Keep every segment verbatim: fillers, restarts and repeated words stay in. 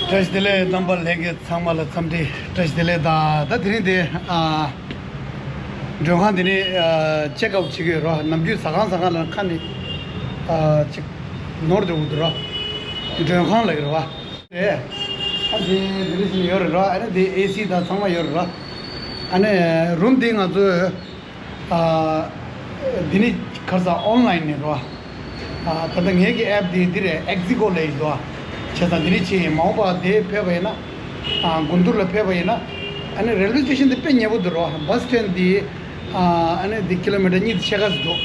བཀྲ་ཤིས་བདེ་ལེགས། རྣམ་པ་ལྷན་རྒྱས་ཚང་མ་ལ་འཚམས་འདྲི་བཀྲ་ཤིས་བདེ་ལེགས། ད་ད་དེ་རིང་དེ་ཨ། མགྲོན་ཁང་འདི་ནས་ཨ། ཅེག་ཨའུཊ་བྱེད་ཀྱི་ཡོད་ར། ནམ་རྒྱུན་ཟ་ཁང་ཟ་ཁང་ལ་ཁ་ནས་ཨ། ཅིག་ནོར་འགྲོ་གི་འདུག་ར། མགྲོན་ཁང་ལ་ཡོད་ར། རེད། ཨ་འདི་འདི་འདྲ་ཞིག་ཡོད་རེད་ར། ཨ་ནི་འདི་ཨེ་སི་དང་ཚང་མ་ཡོད་རེད་ར། ཨ་ནི་རུམ་འདི་ང་ཚོས་ཨ། འདི་ནི་ཁར་ས་ཨོན་ལན་ནས་རོ། ཨ། ད་ལྟ་ངེད་ཀྱི་ཨེབ་འདི་འདི་རེད། ཨེག་ཟི་ཀོ་ལབ་ཡོད་དོ། བྱས་ཙང་འདི་ནི་ཆེ་མ་འོངས་པ་དེ་ཕེབས་པ་ཡིན་ན། ཨ། དགུན་དུས་ལ་ཕེབས་པ་ཡིན་ན། ཨ་ནི་རེལ་ཝེ་སི་ཊེ་ཤན་འདི་དཔེ་ཉེ་པོ་འདུག་རོ། བྷ་སི་སི་ཊེན་འདི། ཨ། ཨ་ནི་འདི་ཀི་ལོ་མི་ཊར་གཉིས་དང་ཕྱེད་ཀ་ཙམ་འདུག་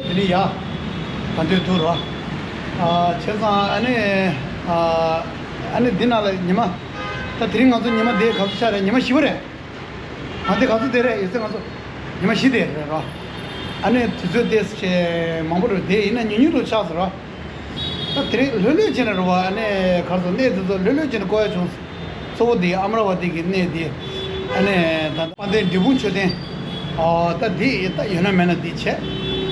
འདི་ནི་ཡ། ད་འདོད་འདུག་རོ། ཨ། བྱས་ཙང་ཨ་ནི། ཨ། ཨ་ནི་འདི་ནང་ལ་ཉི་མ། ད་དེ་རིང་ང་ཚོ་ཉི་མ་འདི་ག་ཚོད་ཆགས་རེད། ཉི་མ་བཞི་པ་རེད། ང་དེ་ག་ཚོད་དེ་རེད། ཡོད་ཚད་ང་ཚོ་ཉི་མ་བཞི་དེ་རེད་རོ། ཨ་ནི་དུས་ཚོད་དེ་ཆེ་མང་པོ་རེད། དེ་ཡིན་ན་ཉུང་ཉུང་རུ་ཆགས་སོང་རོ། ད་དེ་རིང་ལྷོད་ལྷོད་བྱས་ནས་རེད་བ། ཨ་ནི་གར་སོང་གནས་དེ་ཚོ་ལྷོད་ལྷོད་བྱས་ནས་བསྐོར་ཡ་བྱུང་། གཙོ་བོ་དེ་ཨ་མ་ར་བ་ཏི་གི་གནས་དེ། ཨ་ནི་ད་དཔལ་ལྡན་འབྲས་སྤུངས་མཆོད་རྟེན། ཨོ་ད་དེ་ད་ཡོད་ན་མེད་ན་དེ་བྱས།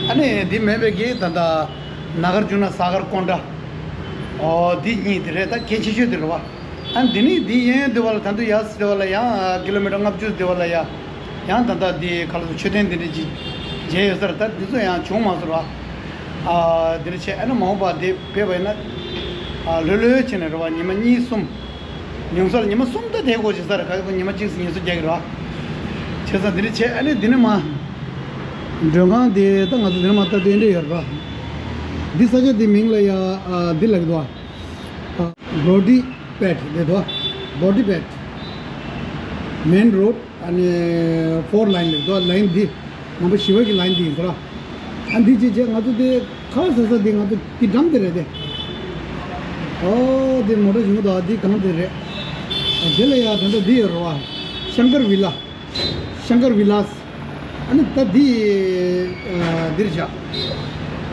ཨ་ནི་དེ་མེད་པའི་གི་ད་ད་ན་གར་ཇུ་ན་ས་གར་ཀོན་ཊ། ཨོ་དེ་གཉིས་དེ་རེད། ད་གལ་ཆེ་ཤོས་དེ་རེད་བ། ཨ་འདི་ནི་འདི་གཡས་གཡོན་འདི་བ་ལ་ད་དུང་ཡར་འདི་བ་ལ་ཡང་ཀི་ལོ་མི་ཊར་ལྔ་བཅུ་འདི་བ་ལ་ཡ། ཡང་ད་ལྟ་འདི་ག་ལ་མཆོད་རྟེན་འདི་འདྲ་ཅིག་མཇལ་ཡོད་ས་རེད། ད་འདི་ཚོ་ཡང་བྱུང་མ་སོང་ར། ཨ་འདི་འདྲ་བྱས། ཨ་ནི་མ་འོངས་པ་འདི་ཕེབས་པ་ཡིན་ན། ཨ་ལྷོད་ལྷོད་བྱས་ནས་རེད་བ། ཉི་མ་གཉིས་གསུམ། ཉུང་ས་ལ་ཉི་མ་གསུམ་ད་བསྡད་དགོས་ཅིག་ས་རེད། ག་གེ་ཉི་མ་གཅིག་ཉིས་སུ་རྒྱག་གི་ར། བྱས་ཙང་འདི་འདྲ་བྱས། ཨ་ནི་འདི་ནི་མ། མགྲོན་ཁང་འདི་ད་ང་ཚོ་འདི་ནི་མ་ད་དེ་འདྲ་ཡོད་ར། འདི་ས་ཆ་འདི་མིང་ལ་ཡ་ཨ་འདི་ལབ་ཀྱི་འདུག་ཨ། Brody Pet དེ་དོ། Brody Pet main road ཨ་ནི་ཕོར་ལ་ཡིན་ལེ་དོ། ལ་ཡིན་འདི་ནམ་པ་བཞི་པ་གི་ལ་ཡིན་འདི་ཡིན་ཟེར་ར། ཨ་འདི་ཅི་བྱས་ང་ཚོ་དེ་ཁ་ཟ་ས་དེ་ང་ཚོ་དེ་འགྲམ་དེ་རེད་དེ། ཨོ་དེ་མོ་ཊ་ཞིག་འདུག་ཨ་དེ་གང་དེ་རེད། ཨ་དེ་ལ་ཡ་དེ་འདྲ་འདི་ཡོད་རེད་བ། ཤང་ཀར་བི་ལ། ཤང་ཀར་བི་ལ། ཨ་ནི་ད་འདི་ཨ་འདིར་བཞག་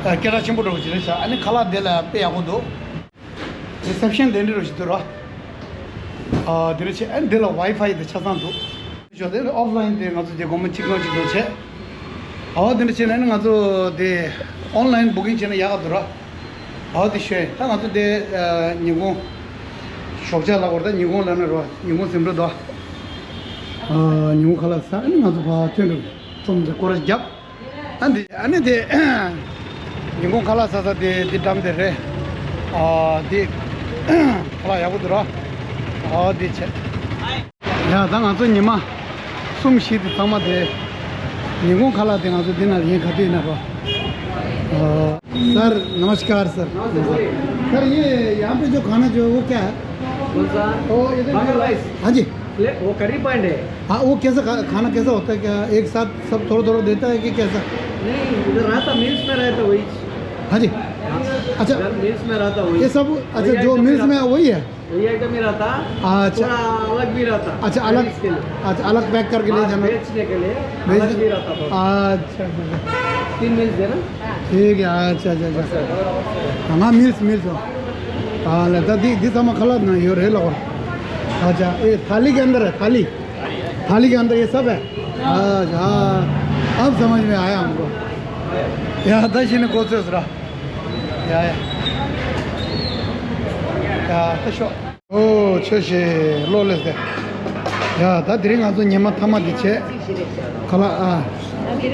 ཨ་སྐད་གྲགས་ཆེན་པོ་འདྲ་བོ་ཅིག་རེད་ཤག་ཨ་ནི་ཁ་ལག་དེ་ལ་དཔེ་ཡག་པོ་འདུག་རི་སེབ་ཤན་དེ་འདྲ་རུ་ཞིག་འདུག་ར། ཨ་དེ་རུ་ཆེ་ཨ་འདི་ལ་ཝའི་ཕའི་དེ་ཆ་ཚང་འདུག་ཞོ་དེ་ཨོཕ་ལའིན་དེ་ང་ཚོ་དེ་སྒོར་མོ་གཅིག་གང་གཅིག་འདུག་བྱས། ཨ་འོ་དེ་འདྲ་བྱས་ན་ནི་ང་ཚོ་དེ་ཨོན་ལའིན་བུ་ཀིང་བྱས་ན་ཡག་ག་འདུག་ར། ཨ་འོ་དེ་ཤོད་ད་ང་ཚོ་དེ་ཨ་ཉིན་གུང་ཞོགས་ཇ་ལ་བོར་ད་ཉིན་གུང་ལ་ན་རོ་ཉིན་གུང་སེམས་འགྲོ་དོ། ཨ་ཉིན་གུང་ཁ་ལག་ཟ་ཨ་ནི་ང་ཚོ་ཕ་ཐོན་འགྲོ་ཁྲོམ་དེ་སྐོར་ར་རྒྱབ། ཨ་འདི་ཨ་ནི་དེ་ཉིན་གུང་ཁ་ལག་ཟ་ས་དེ་དེ་འགྲམ་དེ་རེད། ཨ་དེ་ཁ་ལག་ཡག་པོ་འདུག་ར། ཨ་དེ་བྱས། ཡ་ད་ང་ཚོ་ཉི་མ་གསུམ་བཞི་དེ་ཚང་མ་དེ་ཉིན་གུང་ཁ་ལག་དེ་ང་ཚོ་འདི་ན་ཡིན་ག་དུས་ཡིན་ན་རོ། ཨ་सर नमस्कार sir. Sir ये यहाँ पे जो खाना जो है वो क्या है? कौन सा? ओ इधर बगर राइस। हाँ जी। ले, वो करी पॉइंट है। हाँ, वो कैसा खा-, खाना कैसा होता है? क्या एक साथ सब थोड़ा थोड़ा देता है कि कैसा? नहीं, इधर रहता, मील्स में रहता वही। हाँ जी। अच्छा, इधर मील्स में रहता वही। ये सब, अच्छा, वही जो आइटम मील्स रहता। में है, वही है? वही आइटम ही रहता। अच्छा। थोड़ा अलग भी रहता। अच्छा, अलग, वेज के लिए। अच्छा, अलग पैक करके ले हाँ, जाना। बेचने के लिए वेज। अलग भी रहता थोड़ा। अच्छा, अच्छा, अच्छा। तीन मील्स देना। ठीक है, अच्छा, अच्छा, अच्छा। हाँ, मील्स, मील्स हो। हाँ, ले, ད་འདི་འདི་ཚང་མ་ཁ་ལག་ན་ཡོད་རེད་ལགས། अच्छा, ये थाली के अंदर है, थाली। थाली के अंदर ये सब है। अच्छा, हाँ, अब समझ में आया हमको। ཡ་ད་ཤི་ནི་གོ་ཚོད་ཟེར་ར། ཡ་ཡ། ཡ་ད་ཤོག་ཨོ་ཆོས་ཤེས་ལོ་ལེ་ཟེར། ཡ་ད་དེ་རིང་ང་ཚོ་ཉི་མ་མཐའ་མ་འདི་བྱས། ཁ་ལག་ཨ། དེ་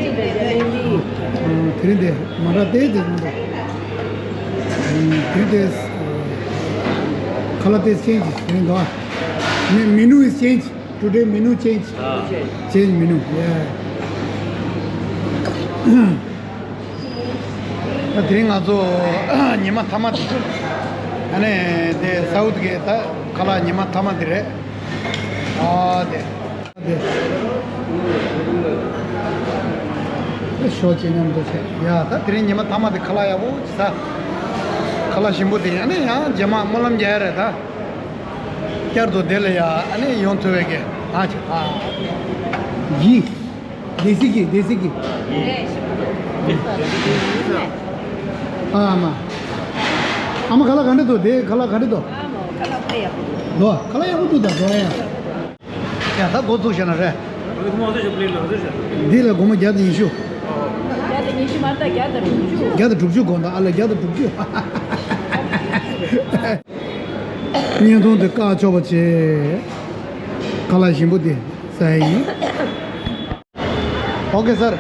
རིང་དེ་མ་འདྲ་དེ་དེ་མ་འདྲ། དེ་རིང་དེ་ཁ་ལག་དེ་ཅེན་ཇི་དེ་རིང་དོ། Me- menu is change. Today menu change. Ah. Change menu. Yeah. ད་དེ་རིང་ང་ཚོ་ཉི་མ་མཐའ་མ་དེ། ཨ་ནི་དེ་སའུ་ཐི་གི་ད་ཁ་ལག་ཉི་མ་མཐའ་མ་དེ་རེད། ཨ་དེ། དེ། དེ་ཞོ་ཅི་མཉམ་དུ་བྱས། ཡ་ད་དེ་རིང་ཉི་མ་མཐའ་མ་དེ་ཁ་ལག་ཡག་པོ་ཅིག་ཟ། ཁ་ལག་ཞིམ་པོ་དེ་ཨ་ནི་ཡང་རྗེས་མ་སྨོན་ལམ་རྒྱག་ཡ་རེད་ད། བསྐྱར་དུ་དེ་ལ་ཡ་ཨ་ནི་ཡོང་ཐུབ་པའི་གི་ཨ་ཅི་ཨ། གི། देसी घी, देसी घी। ཨ་མ། ཨ་མ་ཁ་ལག་ག་འདྲ་འདུག་དེ་ཁ་ལག་ག་འདྲ་འདུག་ཨ་མ་ཁ་ལག་དཔེ་ཡག་པོ་འདུག་དོ། ཁ་ལག་ཡག་པོ་འདུག་ད་དོ་ཡ། ཡ་ད་འགོ་བཙུགས་བྱས་ན་རེད། འདི་ལ་སྒོར་མོ་བརྒྱ་དང་ཉི་ཤུ། བརྒྱ་དང་ཉི་ཤུ་མ་རེད་ད་བརྒྱ་དང་དྲུག་ཅུ། བརྒྱ་དང་དྲུག་ཅུ་དགོས་འདུག་ཨ་ལ་བརྒྱ་དང་དྲུག་ཅུ། བརྙན་ཐུང་དེ་བཀག་ཆོག་པ་བྱས། ཁ་ལག་ཞིམ་པོ་དེ་ཟ་ཡ་ཡིན། Okay sir,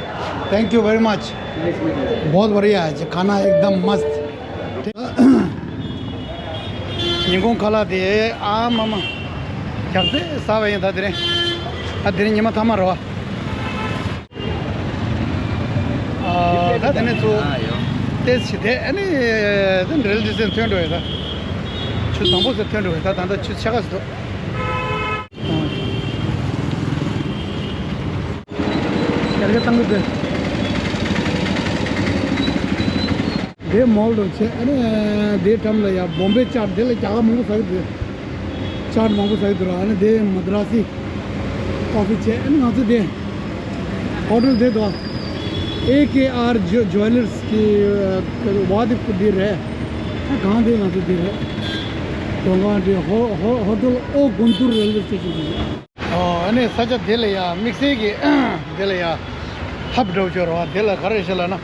thank you very much. बहुत बढ़िया है जी, खाना एकदम मस्त. ཉིན་གུང་ཁ་ལག་དེ་ཨ་མ་མ། རྒྱགས་ཚད་ཟ་བ་ཡིན་ད་དེ་རིང་། ཨ་དེ་རིང་ཉི་མ་མཐའ་མ་རེད་བ། ཨ་ད་དེ་ནས་ཚུར་ཏེས་ཞིག་དེ་ཨ་ནི་དེ་འབྲེལ་དེ་ཚན་ཐོན་འགྲོ་ཡོད་ད། ཆུ་དང་པོ་ཚོ་ཐོན་འགྲོ་ཡོད་ད། ད་ལྟ་ཆུ་ཆེ་ཁ་ཞིག་འདུག་ཡར་ག་བཏང་གི་འདུག་དེ་མོལ་དུ་བྱས་ཨ་ནི་དེའི་འགྲམ་ལ་ཡ་བོམ་བེ་ཅཱཊ་དེ་ལ་རྒྱ་གར་མང་པོ་ཟ་གི་འདུག་ཅཱཊ་མང་པོ་ཟ་གི་འདུག་ར། ཨ་ནི་དེ་མ་དྲ་སི་ཀོ་ཕི་བྱས། ཨ་ནི་ང་ཚོ་དེ་ཧོ་ཊེལ་དེ་དང་ཨེ་ཀེ་ཨར་ཇོ་ཇོ་ལར་སི་གི་བ་དེ་ཁུ་དེ་རེད། ཨ་གང་དེ་ང་ཚོ་དེ་རེད། མགྲོན་ཁང་དེ་ཧོ་ཧོ་ཧོ་ཊེལ་ཨོ་གུན་ཏུར་རེལ་ཝེ་སི་ཊེ་ཤན་དེ་རེད། ཨོ་ཨ་ནི་ས་ཆ་དེ་ལ་ཡ་དམིགས་བསལ་གྱི་དེ་ལ་ཡ་ཧབ་འདྲ་བོ་ཅིག་རེད་བ། དེ་ལ་ག་རེ་ཞེས་ལབ་ན།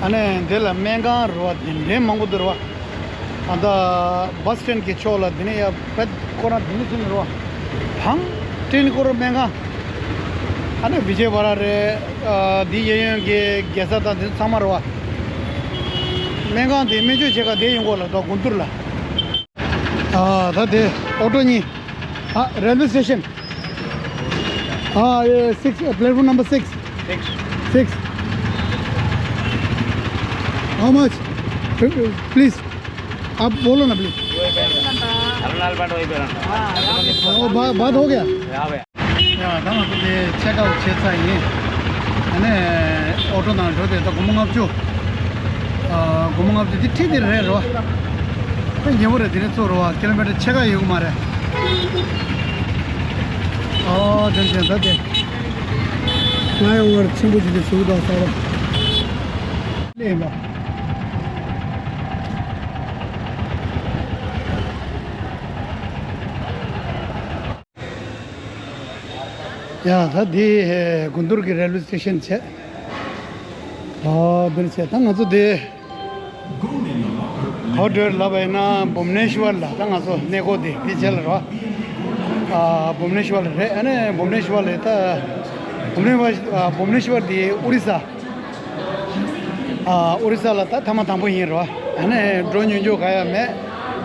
ཨ་ནི་དེ་ལ་སྨན་ཁང་རེད་བ། དེ་འདྲའི་མང་པོ་འདུག་རེད་བ། ཨ་ད་བྷ་སི་ཊེན་གྱི་ཕྱོགས་ལ་དེ་ནས་ཡ་བེད་ཁོ་རང་དེ་ནས་ཕྱིན་རེད་བ། ཧང་ཀྲིན་ཀོར་སྨན་ཁང་། ཨ་ནི་བི་ཇེ་ཝ་ར་རེད། ཨ་དེ་གཡས་གཡོན་གྱི་རྒྱལ་ས་དང་དེ་ཚང་མ་རེད་བ། སྨན་ཁང་དེ་སྨན་བཅོས་བྱེད་ག་དེ་ཡོང་གོ་ལ་ད་གུན་ཏུར་ལ། ཨ་ད་དེ་ཨོ་ཊོ་གཉིས། ཨ་རེལ་ཝེ་སི་ཊེ་ཤན། ཨ་ཨེ་སིགས། platform number six. Six. How much? Please. आप बोलो ना प्लीज। अरे लाल बट वही पे रहना। ओ बा- बात हो गया। ཡ་ད་ང་ཚོ་དེ་ཆེག་ཨའུ་ཊི་བྱས་ཚར་ཡིན། ཨ་ནི་ཨོ་ཊོ་ནང་འགྲོ་དེ་ད་སྒོར་མོ་ལྔ་བཅུ། ཨ་སྒོར་མོ་ལྔ་བཅུ་དེ་ཁྲིད་དེ་རེད་རོ། ད་ཉེ་བོ་རེད། དེ་ནས་ཚུར་རོ་ཀི་ལོ་མི་ཊར་ཕྱེད་ཀ་ཡོད་གི་མ་རེད། ཨོ་དེ་བཞིན་ད་དེ་ཕ་ལའི་ཨོ་ཝར་ཆེན་པོ་ཅིག་དེ་ཟུག་དང་ས་རོ་ལེན་པ། ཡ་ད་འདི་གུན་ཏུར་གྱི་རེལ་ཝེ་སི་ཊེ་ཤན་བྱས། ཨ་འདིར་བྱས་ད་ང་ཚོ་འདི་ཧོ་ཊེལ་ལབ་པ་ཡིན་ན་བུབ་ནེ་ཤི་ཝར་ལ་ད་ང་ཚོ་གནས་སྐོར་འདི་འདི་བྱས་ལ་རོ། ཨ་བུབ་ནེ་ཤི་ཝར་ལ་རེད། ཨ་ནི་བུབ་ནེ་ཤི་ཝར་ལ་ད་བུབ་ནེ་ཤི་ཝར་ཨ་བུབ་ནེ་ཤི་ཝར་འདི་ཨོ་རི་ས། ཨ་ཨོ་རི་ས་ལ་ད་ཐེངས་མ་དང་པོ་ཡིན་རོ། ཨ་ནི་འགྲོ་མྱོང་རྒྱུ་ག་ཡ་མེད།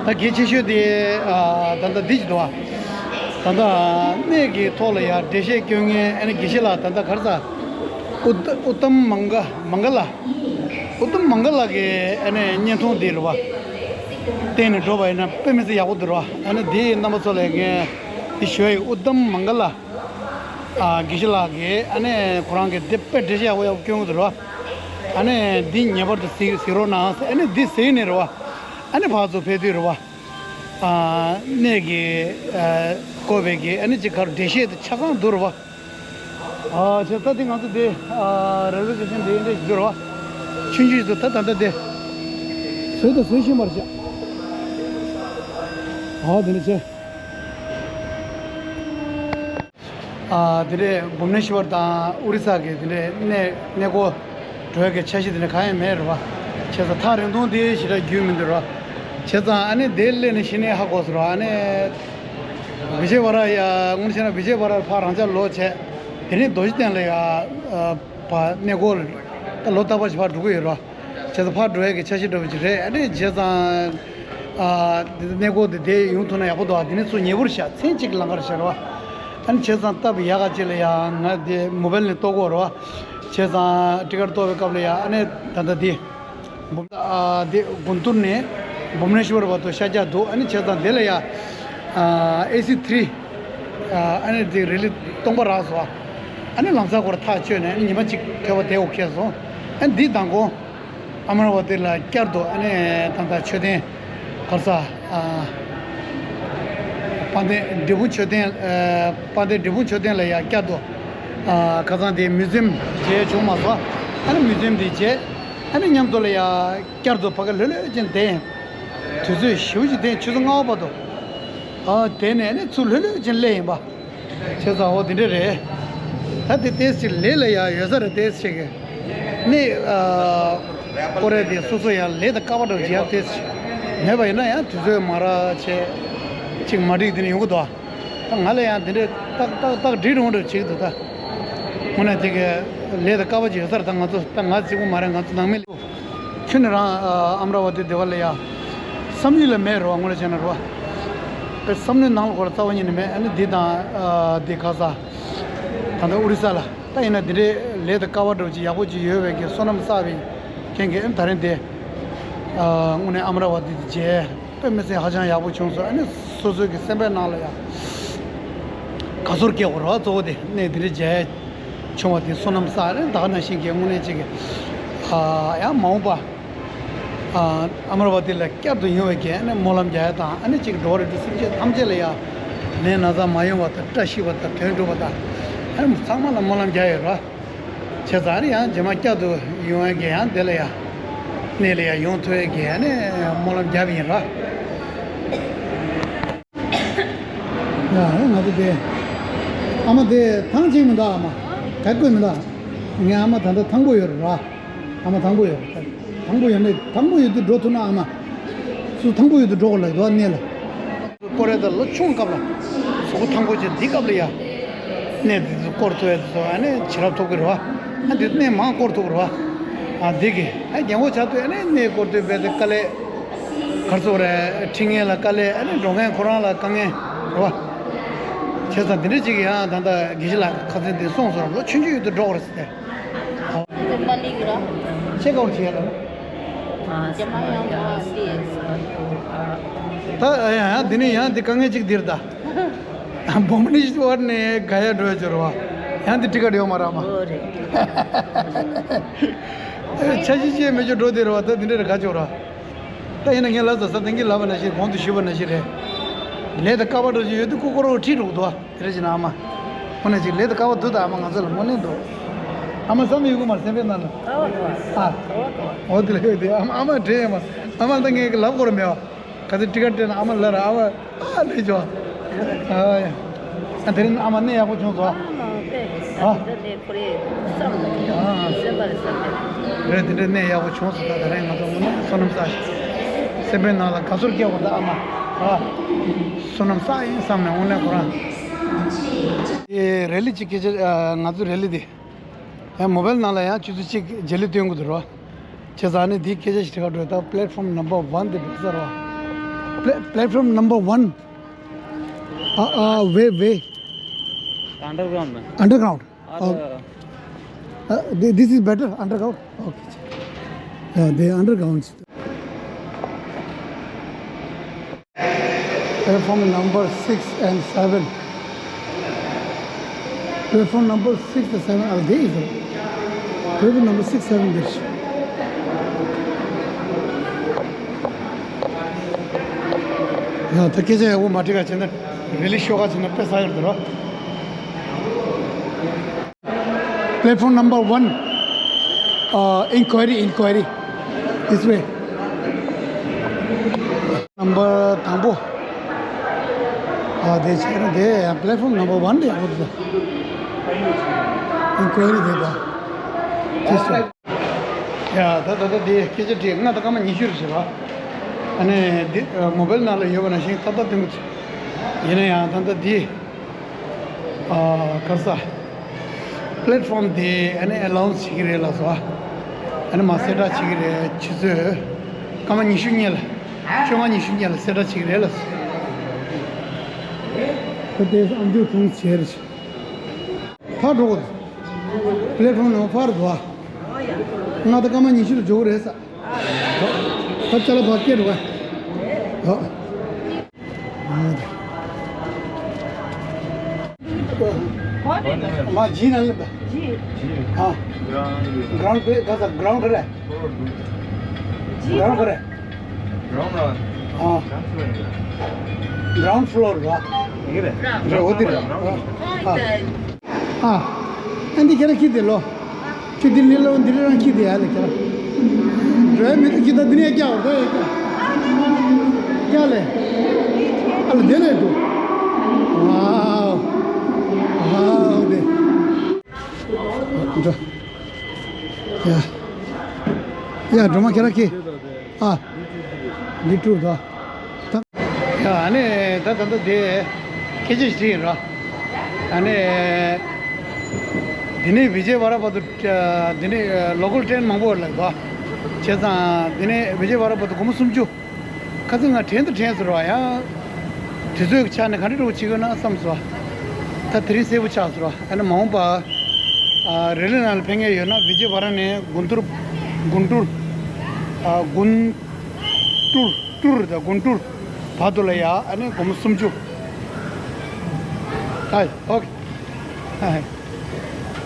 ད་གལ་ཆེ་ཤོས་དེ་ཨ་ད་ལྟ་འདི་ཅིག་འདུག་ཨ། ད་ལྟ་གནས་ཀྱི་ཐོག་ལ་ཡ་འགྲེལ་བཤད་སྐྱོན་མཁན་ཨ་ནི་དགེ་བཤེས་ལགས་ད་ལྟ་ག་རེ་ཟ། ཨུ་ཏ་ཨུ་ཏམ་མང་ག་མང་ག་ལ། ཨུ་ཏམ་མང་ག་ལ་གི་ཨ་ནི་བརྙན་ཐུང་འདི་རེད་བ། བལྟས་ནས་འགྲོ་བ་ཡིན་ན་དཔེ་མི་སྲིད་ཡག་པོ་འདུག་རོ། ཨ་ནི་འདི་རྣམ་པ་ཚོ་ལ་ངས་འདི་ཞུ་ཡ་ཡིན། ཨུ་ཏམ་མང་ག་ལ། ཨ་དགེ་བཤེས་ལགས་ཀྱིས་ཨ་ནི་ཁོ་རང་གི་འདི་དཔེ་འགྲེལ་བཤད་ཡག་པོ་ཡག་པོ་སྐྱོན་གྱི་འདུག་རོ། ཨ་ནི་འདི་ངེས་པར་དུ་གཟིགས་གཟིགས་རོགས་གནང་། ཨ་ནི་འདི་གཟིགས་ནས་རེད་བ། ཨ་ནི་ཕར་ཚུར་ཕེབས་དུས་རེད་བ། ཨ་གནས་ཀྱི་ཨ་བསྐོ་བའི་གི་ཨ་ནི་ཅིག་གར་འགྲེལ་བཤད་དེ་ཆ་ཚང་འདུག་རེད་བ། ཨ་བྱས་ད་དེ་ང་ཚོ་དེ་ཨ་རེལ་ཝེ་སི་ཊེ་ཤན་དེ་འདྲ་ཞིག་འདུག་རེད་བ། ཆུང་ཆུང་ཞིག་འདུག་ད་ད་ལྟ་དེ་བཟོས་དང་བཟོ་བཞིན་པ་རེད་བྱ། ཨ་དེ་འདྲ་བྱས། ཨ་དེ་འདྲས་བུབ་ནེ་ཤི་ཝར་དང་ཨོ་རི་ས་གི་དེ་འདྲས་གནས་གནས་སྐོར་འགྲོ་ཡ་གི་འཆར་གཞི་དེ་འདྲས་གང་ཡང་མེད་རེད་བ། བྱས་ཙང་ཐག་རིང་ཐུང་དེ་ཞེ་དྲག་རྒྱུས་མི་འདུག་རེད་བ། བྱས་ཙང་ཨ་ནི་དེ་སླེབས་ནས་གཞི་ནས་ཧ་གོ་སོང་རེད་བ། ཨ་ནི་བི་ཇེ་ཝ་ར་ཡ་དངོས་གནས་བྱས་ན་བི་ཇེ་ཝ་ར་ཕར་རང་འཇགས་ལོག་བྱས། དེ་ནས་རྡོ་རྗེ་གདན་ལ་ཡ་ཨ་ཕར་གནས་སྐོར་ད་ལོ་རྟག་པར་ཞིག་ཕར་འགྲོ་གི་ཡོད་རེད་བ། བྱས་ཙང་ཕར་འགྲོ་ཡ་གི་འཆར་གཞི་འདྲ་བོ་ཅིག་རེད། ཨ་ནི་བྱས་ཙང་། ཨ་འདི་གནས་སྐོར་འདི་དེ་ཡོང་ཐུབ་ན་ཡག་པོ་འདུག་ཨ་དེ་ནི་ཚུར་ཉེ་པོར་བཞག་མཚན་གཅིག་ལང་ཀར་བཞག་རེད་བ། ཨ་ནི་བྱས་ཙང་སྟབས་ཡག་ག་ཅིག་ལ་ཡང་ང་དེ་མོ་བེལ་ནས་གཏོར་དགོས་རེད་བ། བྱས་ཙང་ཊི་ཀེ་ཊི་གཏོར་བའི་སྐབས་ལ་ཡང་ཨ་ནི་ད་ལྟ་འདི་བུམ་ཨ་འདི་གུན་ཏུར་ནས་བུམ་ནེ་ཤི་ཝར་བར་དུ་ཤར་རྒྱག་འདུག་ཨ་ནི་བྱས་ཙང་དེ་ལ་ཡང་ཨ་ཨེ་སི་ཐི་རི་ཨ་ཨ་ནི་འདི་རི་ལི་སྟོང་པ་རག་སོང་། ཨ་ནི་ལམ་སང་ཁོ་ར་ཐག་ཆོད་ནས་ཨ་ནི་ཉི་མ་གཅིག་ཐོལ་པ་དེ་འོ་ཁེལ་སོང་། ཨ་ནི་འདི་དང་གོང་། ཨ་མ་ར་བ་ཏི་ལ་བསྐྱར་དུ་ཨ་ནི་ད་ལྟ་མཆོད་རྟེན་ག་རེ་ཟ། ཨ་དཔལ་ལྡན་འབྲས་སྤུངས་མཆོད་རྟེན། ཨ་དཔལ་ལྡན་འབྲས་སྤུངས་མཆོད་རྟེན་ལ་ཡང་བསྐྱར་དུ་ཨ་ཁ་སང་དེ་མིའུ་ཛི་ཡམ་མཇལ་བྱུང་མ་སོང་། ཨ་ནི་མིའུ་ཛི་ཡམ་དེ་མཇལ། ཨ་ནི་མཉམ་དུ་ལ་ཡང་བསྐྱར་དུ་ཕ་གི་ལྷོད་ལྷོད་ཅན་དེ་དུས་ཚོད་ཞེ་པོ་ཅིག་དེ་ཆུ་ཚོད་ལྔ་པ་བར་དུ་ཨ་དེ་ནས་ཨ་ནི་ཚུར་ལྷོད་ལྷོད་ཅན་སླེབས་ཡིན་པ། བྱས་ཙང་འོ་དེ་འདྲ་རེད། ད་དེ་ཏོག་ཙམ་ལས་ལ་ཡ་ཡོད་ས་རེད། ཏོག་ཙམ་གི་གནས་ཨ་སྐོར་ར་དེ་སོ་སོ་ཡ་ལས་དང་སྐལ་བ་འདྲ་བོ་ཅིག་ཡ་ཏོག་ཙམ་མེད་པ་ཡིན་ན་ཡང་དུས་ཚོད་མ་རག་བྱས། ཅིག་མ་འགྲིག་དེ་ནས་ཡོང་གི་འདུག་ད་ང་ལ་ཡང་དེ་འདྲའི་ཏག་ཏག་ཏག་འགྲིག་རུང་འགྲིག་བྱེད་ཀྱི་འདུག་ད་དངོས་གནས་དེ་གའི་ལས་དང་དཀའ་བ་ཅིག་ཡོད་ས་རེད། ད་ང་ཚོ་ད་ང་གཅིག་པུ་མ་རེད། ང་ཚོ་ནང་མི་ཁྱོད་ནི་རང་ཨ་ཨམ་ར་བ་ཏི་དེ་བ་ལ་ཡ་བསམ་ཡུལ་ལ་མེད་རོ། དངོས་གནས་བྱས་ན་རོ། བསམ་བློའི་ནང་ལ་ཁོ་ར་རྩ་བ་ཉིད་ནས་མེད། ཨ་ནི་འདི་དང་ཨ་འདི་ག་ས་ད་ལྟ་ཨོ་རི་ས་ལ་ད་ཡིན་ན་འདི་འདྲའི་ལས་དང་དཀའ་བ་འདྲ་བོ་ཅིག་ཡག་པོ་ཅིག་ཡོད་པའི་གི་བསོད་ནམས་བསགས་པའི་རྐྱེན་གྱིས་ཨ་ནི་ད་རིང་དེ་ཨ་དངོས་གནས་ཨམ་ར་བ་ཏི་དེ་མཇལ། དཔེ་མི་སྲིད་ཧ་ཅང་ཡག་པོ་བྱུང་སོང་། ཨ་ནི་སོ་སོའི་གི་སེམས་པའི་ནང་ལ་ཡང་དགའ་ཚོར་སྐྱེ་དགོས་རེད་བ། གཙོ་བོ་དེ་གནས་འདི་འདྲ་མཇལ་བྱུང་བ་དེ་བསོད་ནམས་བསགས་རེད། ད་ག་ནང་བཞིན་གྱི་དངོས་གནས་ཅིག་གི་ཨ་ཡང་མ་འོངས་པ་ཨ་ཨ་མར་བ་ཏི་ལ་བསྐྱར་དུ་ཡོང་བའི་གི་ཨ་ནི་སྨོན་ལམ་རྒྱག་ཡ་དང་། ཨ་ནི་ཅིག་འགྲོ་བ་རིགས་དྲུག་སེམས་ཅན་ཐམས་ཅད་ལ་ཡང་ནད་ན་ཚ་མ་ཡོང་བ་དང་། བཀྲ་ཤིས་པ་དང་དོན་འགྲུབ་པ་དང་། ཨ་ནི་ཚང་མ་ལ་སྨོན་ལམ་རྒྱག་ཡོད་ར། བྱས་ཙང་ཨ་ནི་ཡང་རྗེས་མ་བསྐྱར་དུ་ཡོང་ཡ་གི་ཡང་དེ་ལ་ཡང་གནས་ལ་ཡང་ཡོང་ཐུབ་ཡ་གི་ཨ་ནི་སྨོན་ལམ་རྒྱབ་ཡིན་ར། ཡ་ང་ཚོ་དེ་ཨ་མ་དེ་ཐང་ཆད་མི་འདུག་ཨ་མ་ག་བསྐོས་མི་འདུག་ངའི་ཨ་མ་ད་ལྟ་ཐང་པོ་ཡོད་རེད་ར། ཨ་མ་ཐང་པོ་ཡོད་རེད། ཐང་པོ་ཡོད་ནས་ཐང་པོ་ཡོད་དུས་འགྲོ་ཐུབ་ན་ཨ་མ་སུ་ཐང་པོ་ཡོད་དུས་འགྲོ་དགོས་ལ་འདུག་གནས་ལ། སྐོར་རེད། ད་ལོ་ཆུང་སྐབས་ལ་གཟུགས་པོ་ཐང་པོ་བྱས་འདི་སྐབས་ལ་ཡ་གནས་དེ་ཚོ་སྐོར་ཐུབ་ཡ་དེ་ཚོ་ཨ་ནི་བྱིན་རླབས་ཐོབ་གི་རེད་བ། ཨ་འདི་གནས་མང་སྐོར་ཐུབ་གི་རེད་བ། ཨ་འདི་གི་ཨ་རྒན་གོག་ཆགས་དུས་ཨ་ནི་གནས་སྐོར་དུས་རྦད་དེ་དཀའ་ལས། གར་སོགས་རེད། ཁྲིད་མཁན་ལ་དཀའ་ལས། ཨ་ནི་འགྲོ་མཁན་ཁོ་རང་ལ་དཀའ་ངལ་རེད་བ། བྱས་ཙང་འདི་འདྲ་ཅིག་ཡང་ད་ལྟ་དགེ་བཤེས་ལགས་ཁ་སང་དེ་གསུངས་སོང་། ལོ་ཆུང་ཆུང་ཡོད་དུས་འགྲོ་དགོས་རེད་ཟེར་ཏེ། ཅེ་ཀ་ཨའུཊ་བྱས་ལ། ད་ཡང་འདི་ནས་ཡང་འདི་དཀའ་ངལ་ཅིག་འདིར་ད། བྷུ་བ་ནེ་ཤ་ཝར་ནས་ག་ཡ་འགྲོ་ཡ་ཅིག་རེད་བ། ཡང་འདི་ཊི་ཀཊ་ཡོད་མ་རེད་ཨ་མ། འོ་རེད། འཆར་གཞི་ཅིག་མེད་ཅོག་འགྲོ་དེ་རེད་བ། ད་འདི་འདྲ་རེད་ག་ཅོག་ར། ད་ཡིན་ན་ངས་ལབ་ཙང་ས་སྟེང་གི་ལབ་པ་ནང་བཞིན་གོང་དུ་ཞུས་པ་ནང་བཞིན་རེད། ལས་དང་དཀའ་བ་འདྲ་ཞིག་ཡོད་དུས་སྐུ་སྐོར་བ་ཁྲིད་འགྲོ་གི་འདུག་ཨ། དེ་རེད་ཅེ་ན་ཨ་མ། ཁོ་ནས་ཅིག་ལས་དང་དཀའ་བ་འདུག་ད་ཨ་མ་ང་ཚོ་ལ་སྨོན་ལམ་འདུག་ཨ་མ་བསམ་ཡོད་གི་མ་རེད་སེམས་པའི་ནང་ལ། ཨ། འོ་དེ་ལ་ཡོད་དེ་ཨ་མ་ཨ་མ་འདྲེ་ཨ་མ། ཨ་མ་ད་ངས་ལབ་དགོས་ར་མེད་བ། ག་ཚོད་ཊི་ཀཊ་སྤྲད་ན་ཨ་མ་ལ་ར་ཨ་མ། ཨ་ལས་ཆོག་ཨ་ཡ། ཨ་དེ་རིང་ཨ་མ་གནས་ཡག་པོ་བྱུང་སོང་། ཨ་མ་དཔེ་ཨ། ད་ལྟ་ནས་ཁོ་རེ་བསམ་ཨ། སེམས་པ་རེ་བསམ་པ་རེད། དེ་འདྲ་གནས་ཡག་པོ་བྱུང་སོང་། ད་ད་རིང་ང་ཚོ་དངོས་གནས་བསོད་ནམས་བསགས་ཤིང་། སེམས་པའི་ནང་ལ་དགའ་ཚོར་སྐྱེ་བ་ད་ཨ་མ། ཨ། བསོད་ནམས་བསགས་ཡིན་བསམ་ནས་དངོས་གནས་ཁོ་རང་། ཨེ་རེ་ལི་གཅིག་སྐད་ཆ། ཨ་ང་ཚོ་རེ་ལི་དེ། ཡང་མོ་བལ་ནང་ལ་ཡང་ཆུ་ཚོད་གཅིག་རྗེས་ལུས་སྟོན་དགོས་འདུག་རོ། བྱས་ཙང་ནི་འདིའི་སྐད་ཆ་ཞིག་དྲི་ག་འགྲོ། ད་platform number one དེ་འགྲོ་ས་རོ། Pla- platform number one. Uh, uh, where, where? Underground. Underground. Or, oh. Uh, uh, thi- this is better, underground. Okay. Yeah, the underground. Platform number six and seven. Platform number six and seven are there. Platform number six, seven there. ཡང་ད་སྐད་ཆ་ཡག་པོ་མ་དྲིས་ག་བྱས་ན་རི་ལི་ཤོག་ག་བྱས་ན་དཔེ་ཟ་ཡོད་དོ། Platform number one, uh, inquiry, inquiry. This way. Number དང་པོ། ཨ་དེ་བྱས་ན་དེ་ཡང་platform number one དེ་ཡག་པོ་འདུག Inquiry དེ་ད། This way. ཡ་ད་ད་ད་དེ་སྐད་ཆ་དྲིས། ང་ད་སྐར་མ་ཉི་ཤུ་རེད་བྱས་པ། ཨ་ནི་འདི་མོ་བལ་ནང་ལ་ཡོད་པ་ནང་བཞིན་ཏག་ཏག་སྟོན་གྱི་འདུག་ཡིན་ན་ཡང་ད་ལྟ་འདི་ཨ་ག་རེ་ཟ། Platform དེ་ཨ་ནི་announce བྱེད་ཀྱི་རེད་ལགས་སོ། ཨ་ནི་མར་གསལ་བསྒྲགས་བྱེད་ཀྱི་རེད། ཆུ་ཚོད་སྐར་མ་ཉི་ཤུ་སྔོན་ལ། བཅོ་ལྔ་ཉི་ཤུ་སྔོན་ལ་གསལ་བསྒྲགས་བྱེད་ཀྱི་རེད་ལགས་སོ། ད་དེ་ཨ་མཆོག་གྲོངས་བྱས་རེད། ཕར་འགྲོ་དགོས། Platform ནང་ཕར་འགྲོ་ཨ། ང་ད་སྐར་མ་ཉི་ཤུ་ལ་འགྲོ་གི་རེད་ས། ད་ཅ་ལག་ཕར་སྐྱེལ་འགྲོ་ག་ཨ། ང་ཇི་ན་ལ་ད། ཨ། ground པའི་ག་ས་ground ག་རེ། ground ག་རེ། ground ཨ། ground floor ར། རེ་འོ་དེ་རེད། ཨ། ཨ། ཨ་འདི་ཁྱེད་རང་ཁྱི་དེ་ལོ། ཁྱི་དེ་ལི་ལོ་འདི་རང་ཁྱི་དེ་ཡ་ལ་ཁྱེད་རང་འགྲོ་ཡ་མི་འདུག་ཁྱི་ད་འདི་ནས་རྒྱག་འོ་ད་ཡ་རྒྱག་རྒྱག་ལེ། ཨ་ལ་དེ་ལས་འགྲོ། ཝའོ། ཝའོ་དེ། འགྲོ། ཡ། ཡ་འགྲོ་མ་ཁྱེད་རང་ཁྱི། ཨ། འདི་ཀྲུ་ད། ད། ཡ་ ཨ་ནི་ད་ད་ལྟ་དེ་སྐད་ཆ་ཞིག་དྲིས་ཡིན་ར། ཨ་ནི་འདི་ནས་བི་ཇེ་ཝ་ར་བར་དུ་འདི་ནས་ལོ་ཀལ་ཊེན་མང་པོ་ཡོད་ལབ་འདུག་བྱས་ཙང་འདི་ནས་བི་ཇེ་ཝ་ར་བར་དུ་སྒོར་མོ་སུམ་ཅུ། ཁ་སང་ང་དྲན་དུ་དྲན་སོང་ར། ཡང་དུས་ཚོད་ཀྱི་ཆ་ནས་ག་འདྲ་འདྲ་བོ་བྱེད་དགོས་ན་བསམ་སོང་། ད་དེ་རིང་གསལ་པོ་ཆགས་སོང་ར། ཨ་ནི་མ་འོངས་པ་ཨ་རེ་ལི་ནང་ལ་ཕེབས་མཁན་ཡོད་ན་བི་ཇེ་ཝ་ར་ནས་གུན་ཏུར་གུན་ཏུར་ཨ་གུན་ཏུར་ཏུར་དང་གུན་ཏུར་བར་དུ་ལ་ཡ་ཨ་ནི་སྒོར་མོ་སུམ་ཅུ། ཧའི་ཨོ་ཁེ། ཧའི།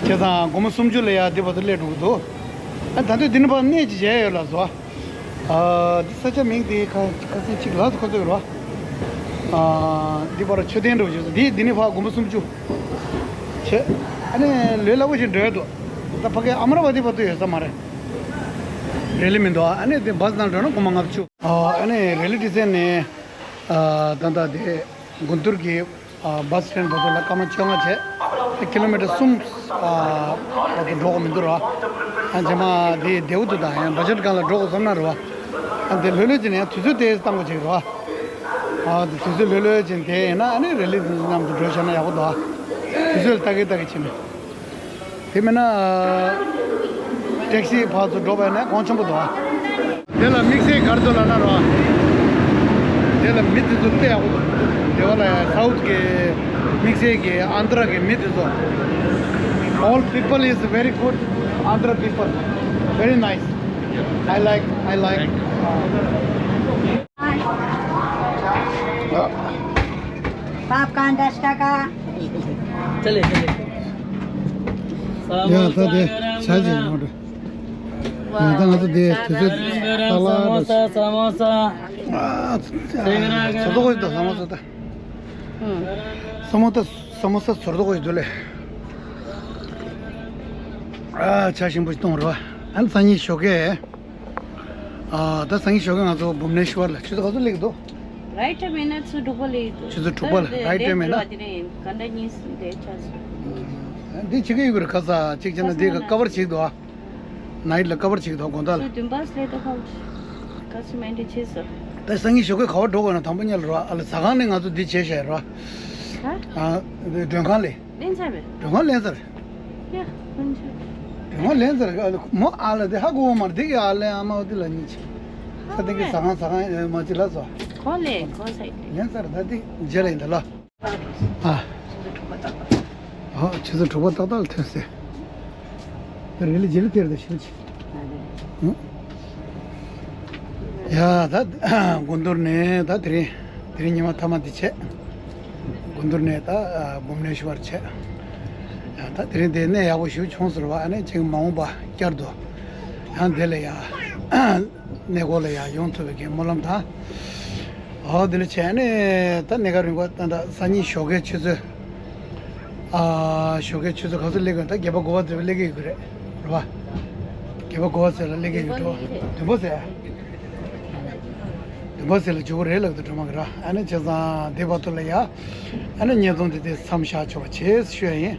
བྱས་ཙང་སྒོར་མོ་སུམ་ཅུ་ལ་ཡ་འདི་བར་དུ་སླེབས་འགྲོ་གི་འདུག་ཨ་ད་དུས་འདི་ནས་ཕར་གནས་ཅིག་བྱས་ཡོད་ལ་བཟོ། ཨ་འདི་ས་ཆ་མིང་དེ་ཁ་ཁ་སང་གཅིག་ལ་སུ་ཁ་ཚོད་རོ། ཨ་འདི་བར་མཆོད་རྟེན་འགྲོ་བྱས་སོ། འདི་འདི་ནས་ཕར་སྒོར་མོ་སུམ་ཅུ་བྱས། ཨ་ནི་ལོས་སླ་པོ་ཞིག་འགྲོ་ཡ་འདུག་ད་ཕ་གི་ཨ་མ་ར་བ་དེ་བར་དུ་ཡོད་ས་མ་རེད། རེ་ལི་མི་འདུག་ཨ་ནི་དེ་བཱས་ནང་འགྲོ་ན་སྒོར་མོ་ལྔ་བཅུ། ཨ་ནི་རེ་ལི་ཊི་སན་ནས་ཨ་ད་ལྟ་དེ་གུན་ཏུར་གྱི་ཨ་བཱས་སི་ཊེན་བར་དུ་ལ་སྐར་མ་བཅོ་ལྔ་བྱས། ཀི་ལོ་མི་ཊར་གསུམ་ཨ་བར་དུ་འགྲོ་དགོས་མི་འདུག་ར། ཨ་རྗེས་མ་དེ་བདེ་པོ་འདུག་ད་ཡང་བ་ཇེཊ་སྒང་ལ་འགྲོ་དགོས་བསམ་ན་ར། ཨ་དེ་ལྷོད་ལྷོད་བྱས་ནས་ཡང་དུས་ཚོད་དེ་བཏང་དགོས་བྱེད་ར། ཨ་དེ་དུས་ཚོད་ལྷོད་ལྷོད་བྱས་དེ་ཡིན་ན་ཨ་ནི་རེ་ལི་དེ་མཉམ་དུ་འགྲོ་བྱས་ན་ཡག་པོ་འདུག་དུས་ཚོད་ལ་ལྟ་གི་ལྟ་གི་བྱས་ནས། དེ་མིན་ན་ཊེག་སི་ཕར་ཚུར་འགྲོ་བ་ཡིན་ན་གོང་ཆེན་པོ་འདུག་དེ་ལ་དམིགས་བསལ་ག་རེ་འདུག་ལབ་ན་རོ། དེ་ལ་མི་དེ་ཚོ་དཔེ་ཡག་པོ་འདུག་དེ་བ་ལ་སའུཐ་གི་དམིགས་བསལ་གྱི་ཨན་དྷ་ར་གི་མི་དེ་ཚོ། All people is very good. Andhra people very nice. I like, I like. Popcorn दस टका। चले, चले। ཡ་ད་དེ་ཆ་ཅིག་ཡོང་རེད། ཡང་ད་ང་ཚོ་དེ་དུས་ཚོད་ཏག་ཏག་རེད། समोसा, समोसा। ཨ་ཚ་ཚ་ཚོད་དགོས་ཤིག་ད་समोसा ད། समोसा समोसा ཚོར་དགོས་ཤིག་འདུག་ལེ། ཨ་ཆ་ཞིམ་པོ་ཞིག་གཏོང་རོགས། ཨ་ནི་སང་ཉིན་ཞོགས་ཀས། ཨ་ད་སང་ཉིན་ཞོགས་ཀས་ང་ཚོ་བྷུབ་ནེ་ཤ་ཝར་ལ་ཆུ་ཚོད་ག་ཚོད་སླེབས་འདུག་རའིཊ་ཊེམ་ཡིན་ན་ཆུ་ཚོད་དྲུག་པ་སླེབས་འདུག་ཆུ་ཚོད་དྲུག་པ་ལ་རའིཊ་ཊེམ་ཡིན་ན། དེ་ནས་ག་འདྲ་གཉིས་སུ་འདྲེས་ཆགས་སོང་། འདི་བྱེད་ཀྱི་ཡོད་རེད། ཁ་ས་གཅིག་བྱས་ན་འདི་ཀ་བར་བྱེད་འདུག་ཨ་ནའིཊ་ལ་ཀ་བར་བྱེད་འདུག་དགོང་དག་ལ། ཆུ་ཚོད་བདུན་པ་སླེབས་འདུག་ཁ་ཁ་སུ་མེན་ཏི་བྱས་སོང་། ད་སང་ཉིན་ཞོགས་ཀས་ག་བར་འགྲོ་དགོས་ན་དང་པོ་ཉལ་རོགས་ཨ་ལ་ཟ་ཁང་ནས་ང་ཚོ་འདི་བྱས་བཞག་རོགས། ཨ་མགྲོན་ཁང་ལས། ལེན་ཚར་བས། མགྲོན་ཁང་ལེན་ཚར། ཡ་ལེན་ཚར། མགྲོན་ཁང་ལེན་ཚར་ག་མོ་ཨ་ལ་དེ་ཧ་གོ་བ་མར་དེ་གི་ཨ་ལེ་ཨ་མ་འོ་དེ་ལ་ཉིད་ཆེ། ས་དེ་གི་ཟ་ཁང་ཟ་ཁང་ཡོད་མ་ཅི་ལ་སོ། གོ་ལེ་གོ་ས་ཡི། ལེན་ཚར་ད་དེ་རྗེས་ལ་ཡིན་ད་ལ། ཨ། ཨ་ཆུ་ཚོད་དྲུག་པ་ཏག་ཏག་ལ་ཐོན་ཟེར། ད་རེ་ལི་རྗེས་ལ་དེར་ད་ཤིག་ཅི། ཡ་ད་གུན་ཏུར་ནས་ད་དེ་རིང་དེ་རིང་ཉི་མ་མཐའ་མ་དེ་བྱས། གུན་ཏུར་ནས་ད་བྷུབ་ནེ་ཤ་ཝར་བྱས། ཡ་ད་དེ་རིང་དེ་གནས་ཡག་པོ་ཞིག་བྱུང་ཟེར་བ་ཨ་ནི་ཅིག་མ་འོངས་པ་བསྐྱར་དུ་ཡང་དེ་ལ་ཡ་གནས་སྐོར་ལ་ཡ་ཡོང་ཐུབ་པའི་གི་སྨོན་ལམ་དང་། ཨོ་དེ་ལ་བྱས་ནས་ད་གནས་སྐབས་རིང་པོ་ད་ད་སང་ཉིན་ཞོགས་ཀའི་ཆུ་ཚོད། ཨ་ཞོགས་ཀའི་ཆུ་ཚོད་ག་ཚོད་སླེབས་ཀྱི་ཡོད་ད་བརྒྱད་པ་དགུ་པ་ཙམ་སླེབས་ཀྱི་ཡོད་ཀྱི་རེད། རེད་པ། བརྒྱད་པ་དགུ་པ་ཙམ་ལ་སླེབས་ཀྱི་ཡོད་འགྲོ། བདུན་པ་ཙམ། བདུན་པ་ཙམ་ལ་འཇུག་གི་རེད་ལབ་འདུག་སྒྲོལ་མ་གིས་ར། ཨ་ནི་བྱས་ཙང་དེ་བར་དུ་ལ་ཡ། ཨ་ནི་བརྙན་ཐུང་དེ་དེ་མཚམས་བཞག་ཆོག་པ་བྱེད་ཞུ་ཡ་ཡིན།